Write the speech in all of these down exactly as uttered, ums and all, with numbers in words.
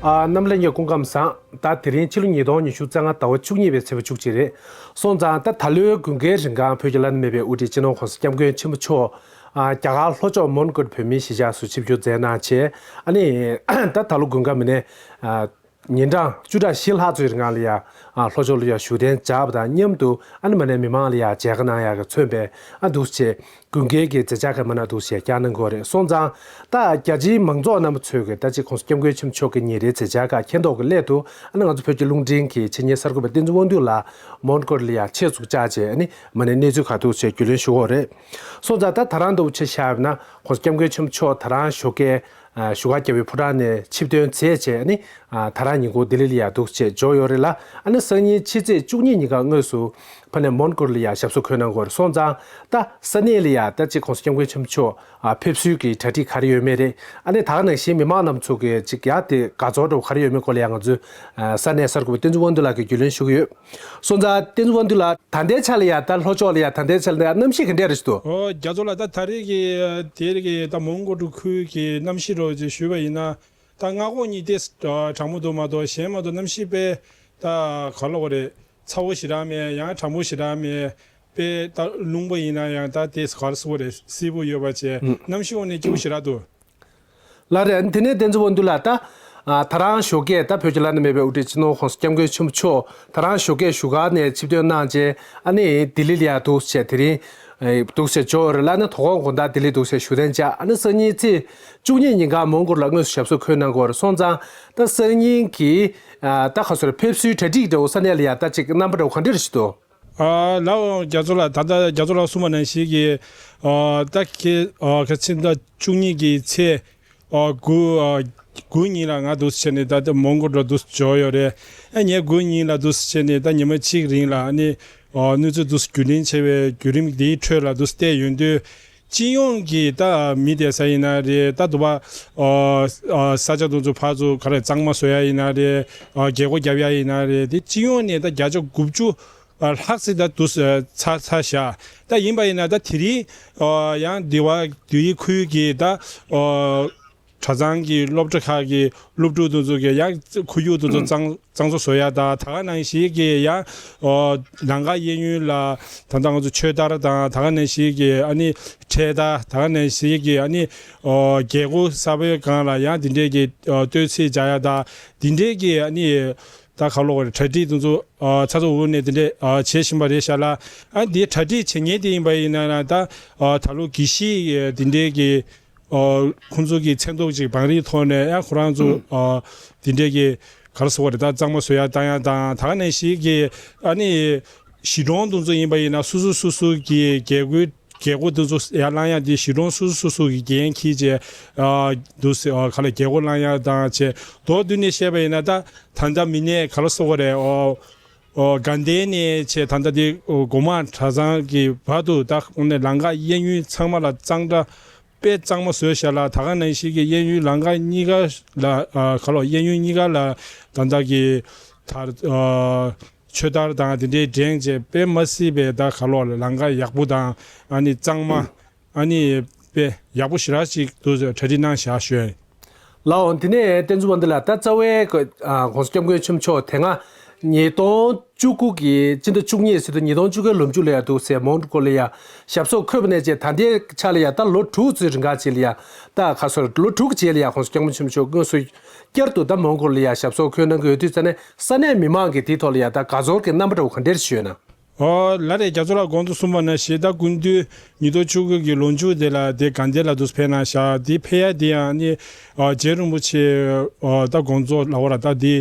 ཨ། རྣམ་པ་ལྷན་རྒྱས་སྐུ་ཁམས་བཟང་། ད་དེ་རིང་ཕྱི་ལོ་ཉིས་སྟོང་ཉི་ཤུ་རྩ་ལྔ་ཟླ་བ་བཅུ་གཉིས་པའི་ཚེས་པ་བཅུ་གཅིག་རེད། སོང་ཙང་ད་ད་ལོའི་དགུན་ཁའི་རིན་གོང་བོད་ཀྱི་བླ་ན་མེད་པའི་དབུ་ཁྲིད་སྤྱི་ནོར་༸གོང་ས་༸སྐྱབས་མགོན་ཆེན་པོ་མཆོག་ཨ། རྒྱ་གར་ལྷོ་ཕྱོགས་མོན་གྷོ་བོད་མིའི་གཞིས་ཆགས་སུ་ཆིབས་བསྒྱུར་མཛད་གནང་བྱས། ཨ་ནི་ད་ད་ལོ་དགུན་ཁ་མིན་ནའི་ཨ། ཉིན་གྲངས་བཅུ་ཕྲག་བཞི་ལྷག་ཙམ་རིང་ལ་ཡ། ཨ། ལྷོ་ཕྱོགས་ལ་ཡ་བཞུགས་གདན་འཇགས་པ་དང་མཉམ་དུ། ཨ་ནི་མ་ནས་མི་མང་ལ་ཡ་མཇལ་ཁ་གནང་ཡག་གི་མཚོན་པའི། ཨ། འདུག་སེ་དགུན་ཁའི་གི་མཛད་འཆར་ག་མ་ན་འདུག་སེ་བསྐྱངས་གནང་གི་ཡོད་རེད། སོང་ཙང་ད་རྒྱ་ཆེའི་མང་ཚོགས་རྣམ་པ་ཚོས་གི་ད་ཅིག་༸གོང་ས་༸སྐྱབས་མགོན་ཆེན་པོ་མཆོག་གི་ཉིན་རེའི་མཛད་འཆར་ཁག་མཁྱེན་རྟོགས་ཀྱི་སླད་དུ། ཨ་ནི་ང་ཚོ་བོད་ཀྱི་རླུང་འཕྲིན་གྱི་ཆེད་གཉེར་གསར་འགོད་པ་བསྟན་འཛིན་དབང་འདུས་ལགས་མོན་གྷོ་ལ་ཡ་ཆེད་བཅར་བྱས། ཨ་ནི་མ་ནས་གནས་ཚུལ་ཁག་འདུག་སེ་རྒྱུས་ལོན་ཞུ་གི་ཡོད་རེད། སོང་ཙང་ད་ད་རང་འདུག་ཆ་བཞག་ན་༸གོང་ས་༸སྐྱབས་མགོན་ཆེན་པོ་མཆོག་ད་རང་ཞོགས་ཀས། ཨ། བཞུགས་སྒར་རྒྱལ་བའི་ཕོ་བྲང་ནས་ཆིབས་ཐོན་མཛད་བྱས། ཨ་ནི་ཨ། ད་རང་ཉིན་གུང་ལྡི་ལི་ལ་ཡ་འདུག་སེ་འབྱོར་ཡོད་རེད་ལ། ཨ་ནི་སང་ཉིན་ཕྱི་ཚེས་བཅུ་གཉིས་ཉིན་ག་དངོས་སུ་ཕ་ནས་མོན་གྷོ་ལ་ཡ་ཞབས་སོར་འཁོད་གནང་གི་ཡོད་རེད། སོང་ཙང་ད་ས་གནས་ལ་ཡ་ད་ཅིག་༸གོང་ས་༸སྐྱབས་མགོན་ཆེན་པོ་མཆོག་ཨ། ཕེབས་བསུའི་གི་གྲ་སྒྲིག་ག་རེ་ཡོད་མེད་རེད། ཨ་ནི་ད་ག་ནང་བཞིན་མི་མང་རྣམས་ཚོ་གི་ཅིག་ཡ་དེ་དགའ་ཚོར་འདྲ་བོ་ག་རེ་ཡོད་མེད་སྐོར་ལ་ཡ་ང་ཚོའི་ཨ། ས་གནས་གསར་འགོད་པ་བསྟན་འཛིན་དབང་འདུས་ལགས་ཀྱིས་རྒྱུས་ལོན་ཞུ་གི་ཡོད། སོང་ཙང་བསྟན་འཛིན་དབང་འདུས་ལགས། ད་ལྟའི་ཆ་ལ་ཡ་ད་ལྷོ་ཕྱོགས་ལ་ཡ་ད་ལྟའི་ཆ་ལ་ཡ་གནམ་གཤིས་ག་འདྲ་རེད་འདུག་ཨོ། རྒྱ་མཚོ་ལགས། ད་ད་རེས་ཀྱི་དེ་རེས་ཀྱི་ད་མོན་གྷོ་ཁུལ་གྱི་གནམ་གཤིས་རོ་ཅིག་ཞུས་པ་ཡིན་ན། ད་སྔ་དགོང་གཉིས་དེ་གྲང་མོ་འདུག་མ་གཏོགས། གཞན་མ་གཏོགས་གནམ་གཤིས་དཔེ་ད་ག་ལ་བ་རེད། ཚ་བོ་ཞེ་དྲག་མེད། ཡང་གྲང་མོ་ཞེ་དྲག་མེད། དཔེ་ད་རླུང་བུ་ཡིན་ན་ཡང་ད་དེ་ག་རེ་ཟེར་བ་རེད། བསིལ་པོ་ཡོད་པ་བྱས། ཨུ། གནམ་གཤིས་འོག་ནས་སྐྱིད་པོ་ཞེ་དྲག་འདུག་ལགས་རེད། དེ་ནས་བསྟན་འཛིན་དབང་འདུས་ལགས། ད་ཨ། ད་རང་ཞོགས་ཀས་ད་བོད་ཀྱི་བླ་ན་མེད་པའི་དབུ་ཁྲིད་སྤྱི་ནོར་༸གོང་ས་༸སྐྱབས་མགོན་ཆེན་པོ་མཆོག་ད་རང་ཞོགས་ཀས་བཞུགས་སྒར་ནས་ཆིབས་ཐོན་གནང་རྗེས། ཨ་ནི་ལྡི་ལི་ལ་ཡ་འདུག་སེ་དེ་རིང་ཨེ། འདུག་སེ་འབྱོར་ཡོད་རེད་ལ། ཨ་ནི་དོ་དགོང་དགོང་དག་ལྡི་ལི་འདུག་སེ་བཞུགས་གདན་འཇགས། ཨ་ནི་སང་ཉིན་ཚེས་བཅུ་གཉིས་ཉིན་ག་མོན་གྷོ་ལ་དངོས་སུ་ཞབས་སོར་འཁོད་གནང་གི་ཡོད་རེད། སོང་ཙང་ད་སང་ཉིན་གྱི་ཨ། ད་ག་ཟེར་ཕེབས་བསུའི་གྲ་སྒྲིག་འདྲ་བོ་ས་གནས་ལ་ཡ་ད་ཅིག་རྣམ་པ་འདྲ་བོ་ག་འདྲ་རེ་ཞིག་འདུག་ཨ། ལགས་འོང་རྒྱ་མཚོ་ལགས། ད་ལྟ་རྒྱ་མཚོ་ལགས་གསུངས་པ་ནང་བཞིན་གྱི། ཨ། ད་ཁྱེད་ཨ། ཁ་ཆེ་ད་བཅུ་གཉིས་ཀྱི་ཚེས་ཨ། དགུ་ཨ། དགུ་ཉིན་ལ་ང་འདུག་སེ་བྱས་ནས་ད་ལྟ་མོན་གྷོ་འགྲོ་འདུག་སེ་འབྱོར་ཡོད་རེད། ཨ། ངས་དགུ་ཉིན་ལ་འདུག་སེ་བྱས་ནས་ད་ཉི་མ་གཅིག་རིང་ལ་ཨ་ནི་ཨ། གནས་ཚུལ་འདུག་སེ་རྒྱུས་ལོན་བྱས་པའི་བརྒྱུད་རིམ་འདིའི་ཁྲོད་ལ་འདུག་སེ་བལྟས་ཡོང་དུས། སྤྱི་ཡོངས་ཀྱི་ད་མི་བསྡད་ས་ཡིན་ན་རེད། ད་དུ་བ་ཨ། ཨ། ས་ཆ་དེ་ཚོ་ཕར་ཚུར་ག་རེ་གཙང་མ་བཟོ་ཡ་ཡིན་ན་རེད། ཨ། རྒྱལ་སྒོ་རྒྱབ་ཡ་ཡིན་ན་རེད། དེ་སྤྱི་ཡོངས་ནས་ད་བརྒྱ་ཆ་དགུ་བཅུ་ཨ། ལྷག་ཙམ་ད་འདུག་སེ་ཚར་ཚར་བཞག་ད་ཡིན་པ་ཡིན་ན་ད་དེ་རིང་ཨ། ཡང་འདི་བ་འདིའི་ཁུལ་གྱི་ད་ཨ། གྲྭ་ཚང་གི་སློབ་གྲྭ་ཁག་གི་སློབ་ཕྲུག་དེ་ཚོ་གི་ཡང་ཁོར་ཡུག་དེ་ཚོ་གཙང་གཙང་བཟོ་བཟོ་ཡ་དང་། ད་ག་ནང་བཞིན་གྱི་ཡང་ཨ། ལམ་ཁ་གཡས་གཡོན་ལ་ད་ལྟ་ང་ཚོ་མཆོད་དར་དང་། ད་ག་ནང་བཞིན་གྱི་ཨ་ནི་འཕྲེད་དར། ད་ག་ནང་བཞིན་གྱི་ཨ་ནི་ཨ། རྒྱལ་སྒོ་གསར་པའི་སྒང་ལ་ཡང་དེ་འདྲས་ཀྱི་ཨ། སྟོད་ཚིགས་སྦྱར་ཡ་དང་། དེ་འདྲས་ཀྱི་ཨ་ནི་ད་ག་ལོག་གྲ་སྒྲིག་དེ་ཚོ་ཨ། ཚ་ཚ་འུར་འུར་ནས་དེ་འདྲས་ཨ། བྱེད་བཞིན་པ་རེད་ཤག་ལ། ཨ། འདི་གྲ་སྒྲིག་བྱེད་མཁན་དེ་ཡིན་པ་ཡིན་ན་ན་ད་ཨ། ད་ལོ་དགེ་བཤེས་དེ་འདྲས་ཀྱི་ཨ། ཁོང་ཚོ་གི་མཚན་ཐོག་ཅིག་བང་རིམ་ཐོག་ནས་ཡང་ཁོ་རང་ཚོ་ཨ། དེ་འདྲས་ཀྱི་ག་རེ་ཟེར་བ་རེད། ད་གཙང་མ་བཟོ་ཡ་བཏང་ཡ་དང་། ད་ག་ནང་བཞིན་གྱི་ཨ་ནི་གཞིས་གྲོང་དེ་ཚོ་ཡིན་པ་ཡིན་ན་སོ་སོ་སོ་སོ་གི་རྒྱལ་སྒོའི་རྒྱལ་སྒོ་དེ་ཚོ་ཡར་བསླང་ཡ་དེ་གཞིས་གྲོང་སོ་སོ་སོ་སོ་གི་འགན་འཁྱེར་བྱས་ཨ། འདུག་སེ་ཨ། ག་ལ་རྒྱལ་སྒོ་བསླང་ཡ་དང་བྱས། མདོར་བསྡུས་ནས་བཤད་པ་ཡིན་ན་ད་ད་ལྟ་མི་སྣས་ག་རེ་ཟེར་བ་རེད། ཨོ། ཨོ། དགའ་ལྡན་ནས་བྱས་ད་ལྟ་དེ་སྒོ་མང་གྲྭ་ཚང་གི་བར་དུ་ད་ཁོང་ནས་ལམ་ཁ་གཡས་གཡོན་ཚང་མ་ལ་གཙང་སྦྲ་དཔེ་གཙང་མ་བཟོས་བཞག་ལ། ད་ག་ནང་བཞིན་གྱི་གཡས་གཡོན་ལམ་ཁ་གཉིས་ཀ་ལ་ཨ། ག་ལོ་གཡས་གཡོན་གཉིས་ཀ་ལ་ད་ལྟ་གི་དར་ཨ། མཆོད་དར་དང་དེ་འདྲའི་སྒྲེང་བྱས་དཔེ་མ་སྲིད་པའི་ད་ག་ལོ་ལམ་ཁ་ཡག་པོ་དང་། ཨ་ནི་གཙང་མ། ཨ་ནི་དཔེ་ཡག་པོ་ཞེ་དྲག་ཅིག་འདུག་གྲ་སྒྲིག་གནང་བཞག་ཞུ་ཡ་ཡིན། ལགས་འོང་། དེ་ནས་བསྟན་འཛིན་དབང་འདུས་ལགས། ད་རྩ་བའི་ཨ། ༸གོང་ས་༸སྐྱབས་མགོན་ཆེན་པོ་མཆོག་དེ་སྔ་ཉིས་སྟོང་བཅུ་དགུ་གི་སྤྱི་ཟླ་བཅུ་གཉིས་ཟེར་དུས་ཉིས་སྟོང་བཅུ་དགུའི་ལོ་མཇུག་ལ་ཡ་འདུག་སེ་མོན་གྷོ་ལ་ཡ་ཞབས་སོར་འཁོད་པ་ནས་བྱས་ད་ལྟའི་ཆ་ལ་ཡ་ད་ལོ་དྲུག་ཙམ་རིང་ག་ཅིག་ལ་ཡ། ད་ག་ཟེར་ལོ་དྲུག་རྗེས་ལ་ཡ་༸གོང་ས་༸སྐྱབས་མགོན་ཆེན་པོ་མཆོག་དངོས་སུ་བསྐྱར་དུ་ད་མོན་གྷོ་ལ་ཡ་ཞབས་སོར་འཁོད་གནང་གི་ཡོད་དུས་ཙ་ནས་ས་གནས་མི་མང་གི་དེའི་ཐོག་ལ་ཡ་ད་དགའ་ཚོར་གྱི་རྣམ་པ་འདྲ་བོ་ག་འདྲ་ཞིག་ཡོད་ན། ཨོ་ལགས་རེད། རྒྱ་མཚོ་ལགས་གོང་དུ་གསུངས་པ་ནང་བཞིན་ད་སྐུ་མདུན་ཉིས་སྟོང་བཅུ་དགུ་གི་ལོ་མཇུག་དེ་ལ་དེ་དགའ་ལྡན་ལ་འདུག་ཕེབས་གནང་བཞག་དེ་ཕེབས་ཡ་དེ་ཡང་ནི་ཨ། རྗེ་རིན་པོ་ཆེ་ཨ། ད་དགོངས་རྫོགས་ལབ་པ་ར། ད་དེ་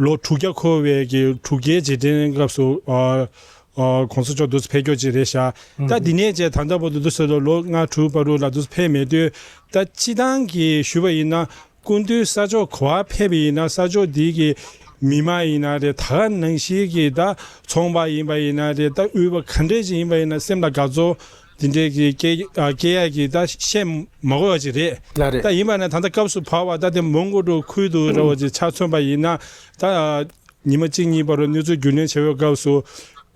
ལོ་དྲུག་བརྒྱ་འཁོར་བའི་གི་དྲུག་བརྒྱའི་རྗེས་དྲན་སྐབས་སུ་ཨ། ཨ། གོང་ས་མཆོག་འདུག་ཕེབས་སྐྱོར་ཅིག་རེད་བཞག་ད་དེ་ནས་བྱས་ད་ལྟ་བར་དུ་འདུག་ཟེར་ལོ་ལོ་ལྔ་དྲུག་བར་དུ་ལ་འདུག་ཕེབས་མེད་དུས། ད་སྤྱི་བཏང་གི་ཞུས་པ་ཡིན་ན། སྐུ་མདུན་ས་ཕྱོགས་ག་པར་ཕེབས་པ་ཡིན་ན་ས་ཕྱོགས་འདི་གི་མི་མང་ཡིན་ན་རེད། ད་ག་ནང་བཞིན་གྱི་ད་ཚོང་པ་ཡིན་པ་ཡིན་ན་རེད། ད་དབུལ་བ་ག་འདྲས་ཅིག་ཡིན་པ་ཡིན་ན་སེམས་ལ་དགའ་ཚོར་འདི་འདྲས་ཀྱི་སྐྱེ་ཨ། སྐྱེ་ཡ་གི་ད་བཤད་མ་དགོས་པ་ཅིག་རེད། ལགས་རེད། ད་ཡིན་པ་ན་ད་ལྟ་སྐབས་སུ་བབས་པ་ད་དེ་མོན་གྷོ་འདྲ་ཁུལ་དུ་འདྲ་བ་ཅིག་ཆ་མཚོན་པ་ཡིན་ན། ད་ཉི་མ་གཅིག་གཉིས་བར་དུ་གནས་ཚུལ་རྒྱུས་ལོན་བྱེད་པའི་སྐབས་སུ།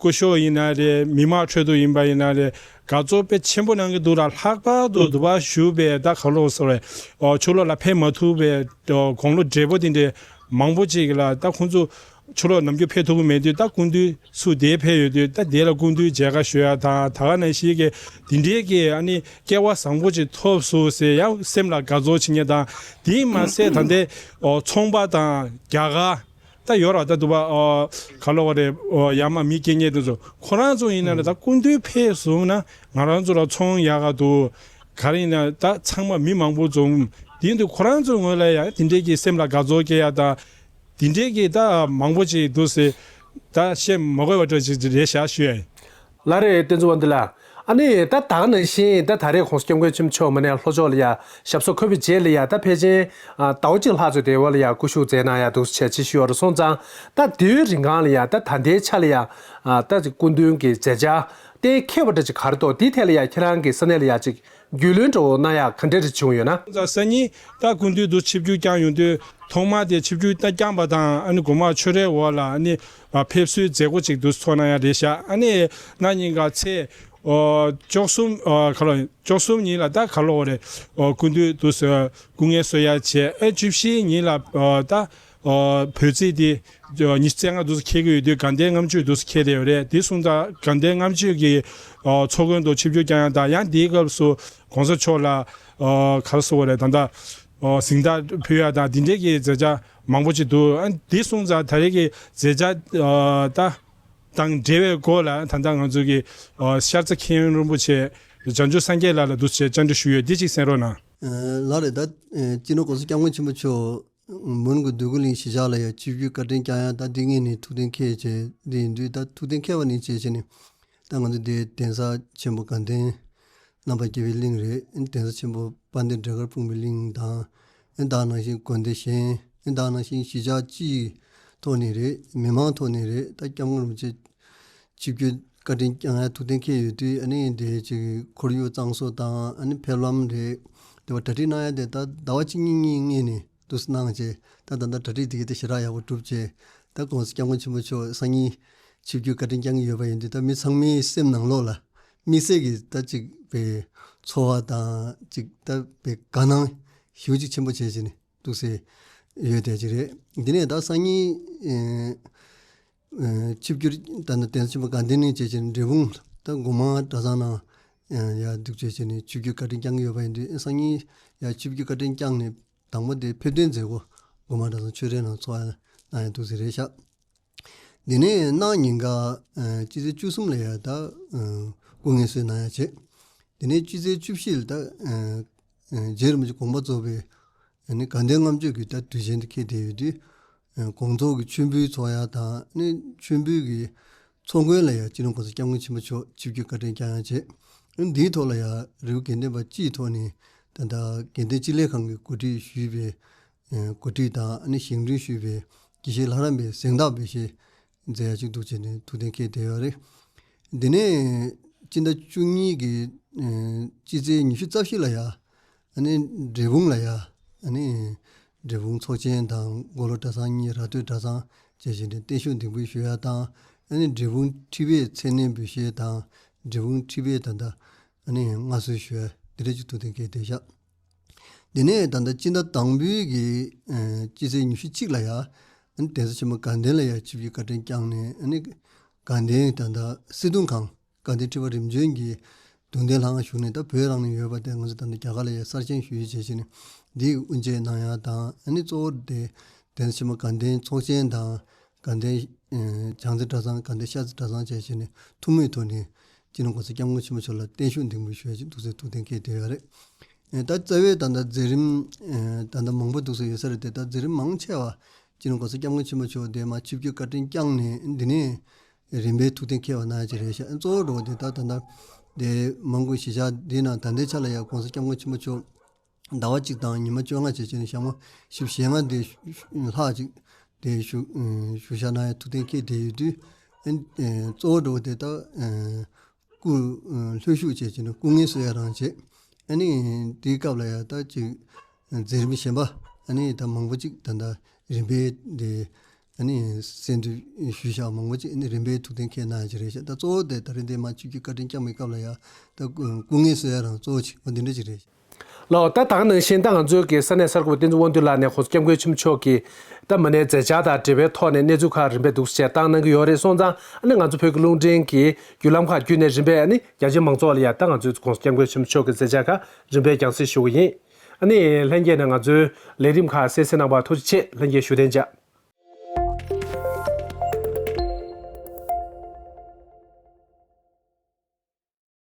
སྐུ་ཞབས་ཡིན་ན་རེད། མི་མང་ཁྲོད་དུ་ཡིན་པ་ཡིན་ན་རེད། དགའ་ཚོར་དཔེ་ཆེན་པོ་གནང་གི་འདུག་ལ། ལྷག་པར་དུ་འདུག་པ་ཞུ་བའི་ད་ག་ལོ་སོ་རེད། ཨོ། ཕྱི་ལོགས་ལ་ཕེབས་མ་ཐུབ་པའི་ཨོ། དགུང་ལོ་བགྲེས་པོ་དེ་འདྲའི་ མང་པོ་ཅིག་ལ་ད་ཁོང་ཚོ་ཕྱི་ལོགས་ནམ་རྒྱུན་ཕེབས་ཐུབ་ཀྱི་མེད་དུས། ད་སྐུ་མདུན་སུ་དེ་ཕེབས་ཡོད་དུས། ད་དེ་ལ་སྐུ་མདུན་མཇལ་ཁ་ཞུ་ཡ་དང་། ད་ག་ནང་བཞིན་གྱི་དེ་འདྲའི་གི་ཨ་ནི་སྐལ་བ་བཟང་པོ་ཅིག་ཐོབ་སོང་ཟེར་ཡང་སེམས་ལ་དགའ་ཚོར་བྱེད་མཁན་དང་། དེ་མ་ཟད་ད་ལྟའི་ཨོ་ཚོང་པ་དང་རྒྱ་གར་ད་ཡོད་ར། ད་འདུག་པ། ཨོ་ག་ལབ་དགོས་རེད། ཨོ་ཡར་མར་མི་སྐྱེལ་མཁན་དེ་ཚོ། ཁོ་རང་ཚོ་ཡིན་ན་ད་སྐུ་མདུན་ཕེབས་སོང་ན་ང་རང་ཚོ་ལ་ཚོང་ཡག་ག་འདུག་ག་རེ་ཡིན་ན་ད་ཚང་མ་མི་མང་པོ་འཛོམས། དེ་ཡིན་དུས་ཁོ་རང་ཚོའི་ངོས་ལ་ཡང་དེ་འདྲའི་གི་སེམས་ལ་དགའ་ཚོར་སྐྱེ་ཡ་དང་། དེ་འདྲའི་གི་ད་མང་པོ་ཅིག་འདུག་ཟེར་ད་བཤད་མ་དགོས་པ་འདྲ་ཅིག་རེད་ཤག་ཞུ་ཡ་ཡིན། ལགས་རེད། བསྟན་འཛིན་དབང་འདུས་ལགས། ཨ་ནི་ད་ད་ག་ནང་བཞིན་ད་ད་རེས་༸གོང་ས་༸སྐྱབས་མགོན་ཆེན་པོ་མཆོག་མ་ནས་ལྷོ་ཕྱོགས་ལ་ཡ་ཞབས་སོར་འཁོད་པའི་རྗེས་ལ་ཡ། ད་ཕལ་ཆེར་ཨ་ཟླ་བ་གཅིག་ལྷག་ཙམ་དེ་བ་ལ་ཡ་སྐུ་བཞུགས་མཛད་གནང་ཡ་འདུག་ཟེར་ཅིག་ཞུ་བ་རེད། སོང་ཙང་ད་དེའི་རིང་གང་ལ་ཡ་ད་ད་ལྟའི་ཆ་ལ་ཡ་ཨ་ད་ཅིག་སྐུ་མདུན་གྱི་མཛད་འཆར་གཏན་འཁེལ་བ་འདྲ་ཅིག་ག་རེ་འདུག་དེའི་ཐད་ལ་ཡ་ཁྱེད་རང་གི་ས་གནས་ལ་ཡ་ཅིག་རྒྱུས་ལོན་འདྲ་བོ་གནང་ཡག་ག་འདྲ་རེ་བྱུང་ཡོད་ན། སང་ཉིན་ད་སྐུ་མདུན་དུ་ཆིབས་བསྒྱུར་བསྐྱངས་ཡོང་དུས། ཐོག་མ་དེ་ཆིབས་བསྒྱུར་ད་བསྐྱངས་པ་དང་། ཨ་ནི་དགོང་མོ་ཆོས་རའི་འོག་ལ་ཨ་ནི་ཕེབས་བསུའི་མཛད་སྒོ་ཅིག་ཏུ་ཚོགས་གནང་ཡ་རེད་ཤག་ཨ་ནི་གནངས་ཉིན་ག་ཚེས་ཨོ་བཅུ་གསུམ། ཨོ་ག་ལོ་བཅུ་གསུམ་ཉིན་ལ་ད་ག་ལོ་རེད། ཨོ་སྐུ་མདུན་དུ་སྐུ་ངལ་གསོ་ཡ་བྱས། ཨེ་བཅུ་བཞི་ཉིན་ལ་ཨོ་ད་ཨོ་བོད་རྩིས་དེ་ཉི་ཤུ་རྩ་ལྔ་དུ་འཁེལ་གྱི་ཡོད་དུས། དགའ་ལྡན་ལྔ་མཆོད་དུ་འཁེལ་བསྡད་ཡོད་རེད། དེ་སོང་ཙང་དགའ་ལྡན་ལྔ་མཆོད་ཀྱི་ཨོ་ཚོགས་མགོན་དུ་ཆིབས་བསྒྱུར་བསྐྱངས་ཡ་དང་། ཡང་དེའི་སྐབས་སུ་༸གོང་ས་མཆོག་ལ་ཨོ་ག་རེ་ཟེར་དགོས་རེད། ད་ལྟ་ཨོ་གཟེངས་རྟགས་ཕུལ་ཡ་དང་། དེ་འདྲའི་གི་མཛད་འཆར་མང་པོ་ཅིག་འདུག་ཨ་དེ་སོང་ཙང་ད་རེས་ཀྱི་མཛད་འཆར་ཨོ་ད་དང་འབྲེལ་བའི་སྐོར་ལ་ད་ལྟ་ང་ཚོ་གི་ཨོ་ཤར་རྩ་མཁན་རིན་པོ་ཆེ་བྱང་ཆུབ་སངས་རྒྱས་ལགས་ལ་འདུག་སེ་བཅར་འདྲི་ཞུ་ཡོད། འདི་གཅིག་གསན་རོགས་གནང་། ལགས་རེད། ད་སྤྱི་ནོར་༸གོང་ས་༸སྐྱབས་མགོན་ཆེན་པོ་མཆོག་མོན་གྷོ་འདོད་རྒུ་གླིང་གཞིས་ཆགས་ལ་ཡང་ཆིབས་བསྒྱུར་བཀའ་དྲིན་བསྐྱངས་ཡ། ད་འདི་ངེད་ནས་ཐུགས་གཏན་འཁེལ་བྱས་འདི་ཡིན་དུས། ད་ཐུགས་གཏན་འཁེལ་བ་ནས་བྱས་བྱས་ནས། ད་ང་ཚོ་འདི་གདན་ས་ཆེན་པོ་དགའ་ལྡན་རྣམ་པར་རྒྱལ་བའི་གླིང་རེད། གདན་ས་ཆེན་པོ་དཔལ་ལྡན་འབྲས་དཀར་སྤུངས་པའི་གླིང་དང་། ད་ག་ནང་བཞིན་དགོན་སྡེ་གཞན། ད་ག་ནང་བཞིན་གཞིས་ཆགས་སྤྱིའི་ཐོག་ནས་རེད། མི་མང་ཐོག་ནས་རེད། ད་སྐྱབས་མགོན་རིན་པོ་ཆེ་ཆིབས་བསྒྱུར་བཀའ་དྲིན་བསྐྱངས་ཡ་ཐུགས་གཏན་འཁེལ་ཡོད་དུས། ཨ་ནི་དེ་ཅིག་ཁོར་ཡུག་གཙང་བཟོ་དང་། ཨ་ནི་ཕེབས་ལམ་རེད། དེ་བ་གྲ་སྒྲིག་གནང་ཡ་དེ་ད་ཟླ་བ་གཅིག་གཉིས་གཉིས་སྔོན་ནས་འདུག་སེ་གནང་བྱས། ད་ད་ལྟ་གྲ་སྒྲིག་དེ་ག་དེ་ཞེ་དྲག་ཡག་པོ་གྲུབ་བྱས། ད་༸གོང་ས་༸སྐྱབས་མགོན་ཆེན་པོ་མཆོག་སང་ཉིན་ཆིབས་བསྒྱུར་བཀའ་དྲིན་བསྐྱངས་ཀྱི་ཡོད་པ་ཡིན་དུས། ད་མི་ཚང་མའི་སེམས་ནང་ལོགས་ལ་དམིགས་བསལ་གྱི་ད་ཅིག་པའི་ཚོར་བ་དང་། ཅིག་ད་པའི་དགའ་སྣང་ཞེ་པོ་ཅིག་ཆེན་པོ་བྱས་བྱས་ནས་འདུག་སེ་ཡོད་བསྡད་ཀྱི་རེད། འདི་ནས་ད་སང་ཉིན་ཨེ་ཨེ་ཆིབས་བསྒྱུར་ད་ནི་གདན་ས་ཆེན་པོ་དགའ་ལྡན་གླིང་བྱས་བྱས་ནས་འབྲས་སྤུངས་ད་སྒོ་མང་གྲྭ་ཚང་ནང་ཡར་འདུག་བྱས་བྱས་ནས་ཆིབས་བསྒྱུར་བཀའ་དྲིན་བསྐྱངས་ཀྱི་ཡོད་པ་ཡིན་དུས། སང་ཉིན་ཡར་ཆིབས་བསྒྱུར་བཀའ་དྲིན་བསྐྱངས་ནས་དང་པོ་དེ་ཕེབས་བསྟུན་མཛད་སྒོ་སྒོ་མང་གྲྭ་ཚང་ཆོས་རའི་ནང་ཚོགས་ཡ་གནང་ཡ་འདུག་སེ་རེད་ཤག་འདི་ནས་གནངས་ཉིན་ག་ཨ་སྤྱི་ཚེས་བཅུ་གསུམ་ལ་ཡ་ད་ཨ་སྐུ་ངལ་གསོ་གནང་ཡ་བྱས། འདི་ནས་སྤྱི་ཚེས་བཅུ་བཞི་ལ་ད་ཨ་ཨ་རྗེ་རིན་པོ་ཆེ་དགོངས་པ་རྫོགས་པའི་ཨ་ནི་དགའ་ལྡན་ལྔ་མཆོད་ཀྱི་ད་དུས་ཆེན་དེ་འཁེལ་བསྡད་ཡོད་དུས། ཨ་དགོངས་རྫོགས་ཀྱི་མཆོད་འབུལ་ཚོགས་ཡ་དང་། ཨ་ནི་མཆོད་འབུལ་གྱི་ཚོགས་མགོན་ལ་ཡ་སྤྱི་ནོར་༸གོང་ས་༸སྐྱབས་མགོན་ཆེན་པོ་མཆོག་ཆིབས་བསྒྱུར་བཀའ་དྲིན་བསྐྱངས་ཡ་བྱས། ཨ་ནི་འདིའི་ཐོག་ལ་ཡ་རི་བོ་དགེ་ལྡན་པ་སྤྱིའི་ཐོག་ནས་ད་ལྟ་དགེ་ལྡན་སྤྱི་ལས་ཁང་གིས་གོ་སྒྲིག་ཞུས་པའི་ཨ་གོ་སྒྲིག་དང་། ཨ་ནི་བཞེངས་སྐྲུན་ཞུས་པའི་དགེ་བཤེས་ལྷ་རམས་པའི་གཟེངས་རྟགས་འབུལ་བཞེས་མཛད་ཡ་ཅིག་འདུག་བྱས་ནས་ཐུགས་གཏན་འཁེལ་བསྡད་ཡོད་རེད། འདི་ནས་སྤྱི་ཟླ་བཅུ་གཉིས་ཀྱི་ཨ་སྤྱི་ཚེས་ཉི་ཤུ་རྩ་བཞི་ལ་ཡ་ཨ་ནི་འབྲས་སྤུངས་ལ་ཡ་ཨ་ནི་འབྲས་སྤུངས་ཚོགས་ཆེན་དང་། མགོ་ལོག་གྲྭ་ཚང་གཉིས། ར་སྟོད་གྲྭ་ཚང་བཅས་བྱས་ནས་བརྟན་བཞུགས་འདེགས་འབུལ་ཞུ་ཡ་དང་། ཨ་ནི་འབྲས་སྤུངས་ཁྲི་པའི་མཚན་གནས་འབུལ་བཞེས་དང་། འབྲས་སྤུངས་ཁྲི་པའི་ད་ལྟ་ཨ་ནི་མངའ་གསོལ་ཞུ་ཡ་འདི་འདྲ་ཅིག་ཐུགས་གཏན་འཁེལ་བསྡད་ཤག་འདི་ནས་ད་ལྟ་སྤྱི་ཟླ་དང་པོའི་གི་ཨ་སྤྱི་ཚེས་ཉི་ཤུ་གཅིག་ལ་ཡ་ཨ་ནི་གདན་ས་ཆེན་མོ་དགའ་ལྡན་ལ་ཡ་ཆིབས་བསྒྱུར་བཀའ་དྲིན་བསྐྱངས་ནས། ཨ་ནི་དགའ་ལྡན་ད་ལྟ་སྲིད་དོན་ཁང་དགའ་ལྡན་ཁྲི་པ་རིམ་བྱོན་གྱི་གདུང་རྟེན་ལྷ་ཁང་བཞུགས་ནས། ད་བོད་རང་ནས་ཡོད་པ་དེ་ང་ཚོ་ད་ལྟ་རྒྱ་གར་ལ་ཡ་གསར་བཞེངས་ཞུ་ཡུལ་བྱས་བྱས་ནས་འདི་དབུ་འབྱེད་གནང་ཡ་དང་། ཨ་ནི་གཙོ་བོ་དེ་གདན་ས་ཆེན་མོ་དགའ་ལྡན་ཚོགས་ཆེན་དང་། དགའ་ལྡན་ཨ་བྱང་རྩེ་གྲྭ་ཚང་། དགའ་ལྡན་ཤར་རྩེ་གྲྭ་ཚང་བཅས་བྱས་ནས་ཐུན་མོང་ཐོག་ནས་སྤྱི་ནོར་༸གོང་ས་༸སྐྱབས་མགོན་ཆེན་པོ་མཆོག་ལ་བརྟན་བཞུགས་འདེགས་འབུལ་ཞུ་ཡ་ཅིག་འདུག་ཟེར་ཐུགས་གཏན་འཁེལ་བསྡད་ཡོད་རེད། ཨ་ད་རྩ་བའི་ད་ལྟ་མཛད་རིམ་ཨ་ད་ལྟ་མང་པོ་འདུག་ཟེར་ཡོད་ས་རེད་དེ། ད་མཛད་རིམ་མང་ཆེ་བ་སྤྱི་ནོར་༸གོང་ས་༸སྐྱབས་མགོན་ཆེན་པོ་མཆོག་དེ་མ་ཆིབས་བསྒྱུར་བཀའ་དྲིན་བསྐྱངས་ནས་འདི་ནས་རིམ་པས་ཐུགས་གཏན་འཁེལ་བ་གནང་ཡ་ཅིག་རེད་ཤག་གཙོ་བོ་འགྲོ་བ་དེ་ད་ད་ལྟ་དེ་མོན་གྷོ་གཞིས་ཆགས་འདི་ནང་ད་ལྟའི་ཆ་ལ་ཡ་༸གོང་ས་༸སྐྱབས་མགོན་ཆེན་པོ་མཆོག་ཟླ་བ་གཅིག་དང་ཉི་མ་བཅོ་ལྔ་བྱས་བྱས་ནས་ཞག་མ་བཞི་བཅུ་ཞེ་ལྔ་དེ་ལྷག་ཅིག་དེ་བཞུགས་བཞུགས་ཞག་གནང་ཡ་ཐུགས་གཏན་འཁེལ་བསྡད་ཡོད་དུས། ཨ་གཙོ་བོ་འགྲོ་བ་དེ་ད་སྐུ་ལྷོད་བཞུགས་བྱས་བྱས་ནས་སྐུ་ངལ་གསོ་ཡ་རང་བྱས། ཨ་ནི་དེའི་སྐབས་ལ་ཡ་ད་ཅིག་མཛད་རིམ་གཞན་པ་ཨ་ནི་ད་མང་པོ་ཅིག་ད་ལྟ་རིམ་པས་དེ་ཨ་ནི་གསན་དུ་ཞུས་བཞག་མང་པོ་ཅིག་ཨ་ནི་རིམ་པས་ཐུགས་གཏན་འཁེལ་གནང་ཡ་ཅིག་རེད་ཤག་ད་གཙོ་བོ་དེ་ད་རེས་འདི་མ་ཆིབས་བསྒྱུར་བཀའ་དྲིན་བསྐྱངས་པའི་སྐབས་ལ་ཡ་ད་སྐུ་ངལ་གསོ་ཡ་རང་གཙོ་བོ་ཅིག་འོ་འདི་འདྲ་ཅིག་རེད། ལགས། ད་ད་ག་ནང་བཞིན་ད་ང་ཚོའི་གི་ས་གནས་གསར་འགོད་པ་བསྟན་འཛིན་དབང་འདུས་ལགས་ནས་༸གོང་ས་༸སྐྱབས་མགོན་ཆེན་པོ་མཆོག་གི་ད་མི་སྣའི་མཛད་འཆར་དང་འབྲེལ་བའི་ཐོག་ནས་གནས་ཚུལ་ཁག་རིམ་པས་འདུག་སེ་བཏང་གནང་གི་ཡོད་རེད། སོང་ཙང་ཨ་ནི་ང་ཚོ་བོད་ཀྱི་རླུང་འཕྲིན་གྱི་བརྒྱུད་ལམ་ཁག་བརྒྱུད་ནས་རིམ་པས་ཨ་ནི་རྒྱ་ཆེའི་མང་ཚོགས་ལ་ཡང་ད་ང་ཚོའི་༸གོང་ས་༸སྐྱབས་མགོན་ཆེན་པོ་མཆོག་གི་མཛད་འཆར་ཁག་རིམ་པས་རྒྱང་སྲིང་ཞུ་གི་ཡིན། ཨ་ནི་ལྷན་རྒྱས་ནས་ང་ཚོའི་ལས་རིམ་ཁག་གསན་གཟིགས་གནང་བར་ཐུགས་རྗེ་ཆེ། ལྷན་རྒྱས་བཞུགས་གདན་འཇགས།